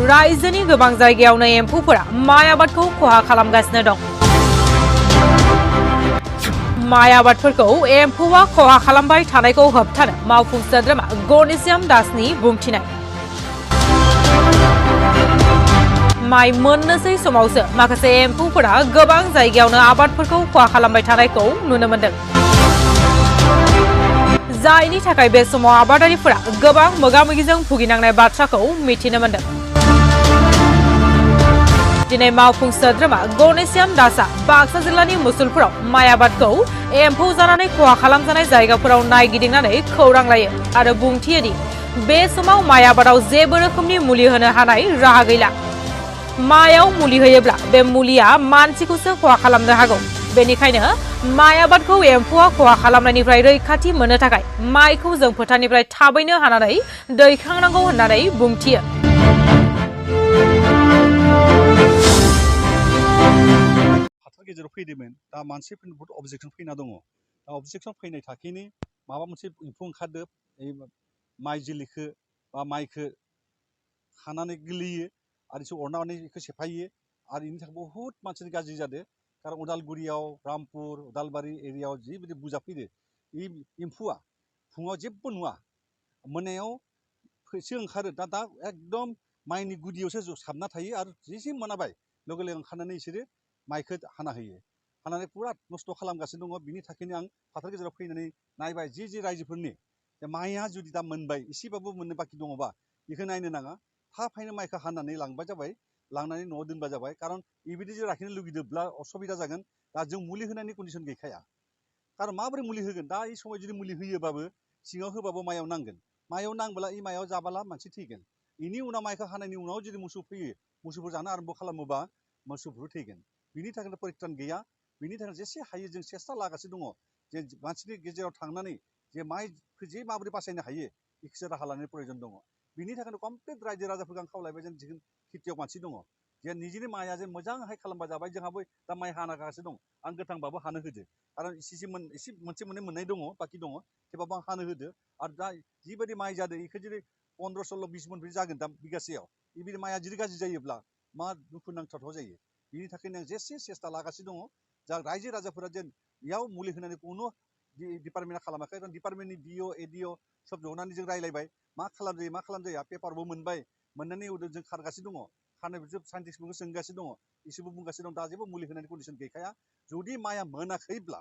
रायजोनि गोबां जायगायावनो एम्फौफोरा माइ आबादखौ खहा खालामगासिनो दं। माइ आबादफोरखौ एम्फौआ खहा खालामबाय थानायखौ होबथानो मावफुं सोद्रोमा गणेश्याम दासनि बुंथिनाय। माइ मोननोसै समावसो माखासे एम्फौफोरा गोबां जायगायावनो आबादफोरखौ खहा खालामबाय थानायखौ नुनो मोनदों। जायनि थाखाय बे समाव आबादारिफोरा गोबां मोगा-मोगिजों भुगिनांनाय बाथ्राखौ मिथिनो मोनदों। दिनै मावफुं सोद्रोमा गणेश्याम दासआ बाक्सा जिल्लानि मुसुलपुराव माइ आबादखौ एम्फौ जानानै खहा खालामजानाय जायगाफोराव नायगिदिंनानै खौरां लायो आरो बुंथियो दि बे समाव माइ आबादाव जेबो रोखोमनि मुलि होनो हानाय राहा गैला। माइआव मुलि होयोब्ला बे मुलिया मानसिखौसो खहा खालामनो हागौ। बेनिखायनो माइ आबादखौ एम्फौआ खहा खालामनायनिफ्राय रैखाथि मोननो थाखाय माइखौ जों फोथारनिफ्राय थाबैनो हानानै दैखांनांगौ होननानै बुंथियो। फाथार गेजेराव फैदोंमोन दा मानसिफोरनि बहुत अबजेक्सन फैना दङ। दा अबजेक्सन फैनाय थाखैनो माबा मोनसे एम्फौ ओंखारदो माइ जोलैखौ बा माइखौ खानानै गोलैयो आरो एसे अरनानै बेखौ सेफायो आरो बेनि थाखाय बहुत मानसिनि गाज्रि जादों। खारन उदालगुरियाव रामपुर उदालबारि एरियायाव जिबायदि बुजा फैदो बे एम्फौआ फुङाव जेबो नुवा मोनायाव एसे ओंखारो दा एकदम माइनि गुदियावसो साबना थायो आरो जेसे मोनाबाय लोगो लोगो ओंखारनानै बिसोरो माइखौ हाना होयो। हानानै पुरा नस्थ' खालामगासिनो दङ। बिनि थाखायनो आं फाथार गेजेराव फैनानै नायबाय जे रायजोफोरनि माइया जुदि दा मोनबाय एसेबाबो मोननो बाखि दङबा बेखौ नायनो नाङा थाबैनो माइखौ हानानै लांबाय जाबाय लांनानै न'आव दोनबा जाबाय। खारन बेबायदि जे लाखिनो लुगैदोंब्ला असुबिदा जागोन। दा जों मुलि होनायनि कन्डिसन गैखाया। खारन माबोरै मुलि होगोन दा बे समाव जुदि मुलि होयोबाबो सिङाव होबाबो माइयाव नांगोन। माइयाव नांबोला बे माइयाव जाबाला मानसि थैगोन। बेनि उनाव माइखौ हानायनि उनाव जुदि मोसौ फैयो मोसौफोर जानो आरम्भ खालामोबा मोसौफोर थैगोन। बिनि थाखायनो परित्रान गैया। बिनि थाखाय जेसे हायो जों सेस्था लागासिनो दङ जे मानसिनि गेजेराव थांनानै जे माइखौ जे माबोरै बासायनो हायो बेखौसो राहा लानायनि प्रयजन दङ। बिनि थाखायनो कमप्लिट रायजो राजाफोरखौ आं खावलायबाय जों जिखुनु खेथियाव मानसि दङ जे निजिनि माइया जे मोजांहाय खालामबा जाबाय। जोंहाबो दा माइ हानागासिनो दं आं गोथांबाबो हानो होदो खारन एसे मोनसे मोननै मोननाय दङ बाखि दङ थेवबाबो आं हानो होदो आरो दा जिबायदि माइ जादों बेखौ जुदि 15-16-20 मन जागोन दा बिगासेयाव बेबायदि माइया जुदि गाज्रि जायोब्ला मा दुखु नांथावथाव जायो। बिनि थाखायनो आं जेसे सेस्था लागासिनो दङ जा रायजो राजाफोरा जेन बेयाव मुलि होनानै खुनु डिपार्टमेन्टआ खालामाखै। डिपार्टमेन्टनि डिअ एडिअ सब जनानै जों रायज्लायबाय मा खालामजायो पेपारबो मोनबाय मोननानै उनाव जों खारगासिनो दङ। खारनाय साइन्टिस्टफोरखौ सोंगासिनो दङ बिसोरबो बुंगासिनो दं दा जेबो मुलि होनायनि कन्डिसन गैखाया। जुदि माइया मोनाखैब्ला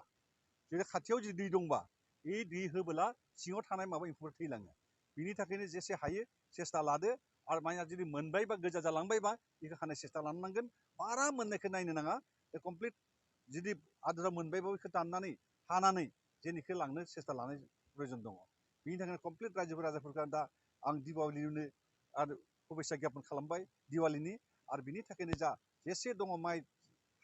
जुदि खाथियाव जुदि दै दंबा बे दै होबोला सिङाव थानाय माबा एम्फौफोर थैलाङो। बिनि थाखायनो जेसे हायो सेस्था लादो आरो माइया जुदि मोनबायबा गोजा जालांबायबा बेखौ हानाय सेस्था लानांगोन। बारा मोननायखौ नायनो नाङा। कमप्लिट जुदि आद्रा मोनबायबा बेखौ दाननानै हानानै जेनिखौ लांनो सेस्था लानाय प्रयजन दङ। बिनि थाखायनो कमप्लिट रायजो राजाफोरखौ दा आं दिवालीनो आरो शुभेच्छा ज्ञापन खालामबाय दिवालीनि आरो बिनि थाखायनो जा जेसे दङ माइ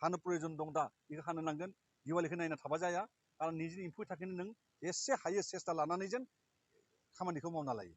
हानो प्रयजन दं दा बेखौ हानो नांगोन। दिवालीखौ नायना थाबा जाया खारन निजिनि एम्फौ थाखायनो नों जेसे हायो सेस्था लानानै जों खामानिखौ मावना लायो।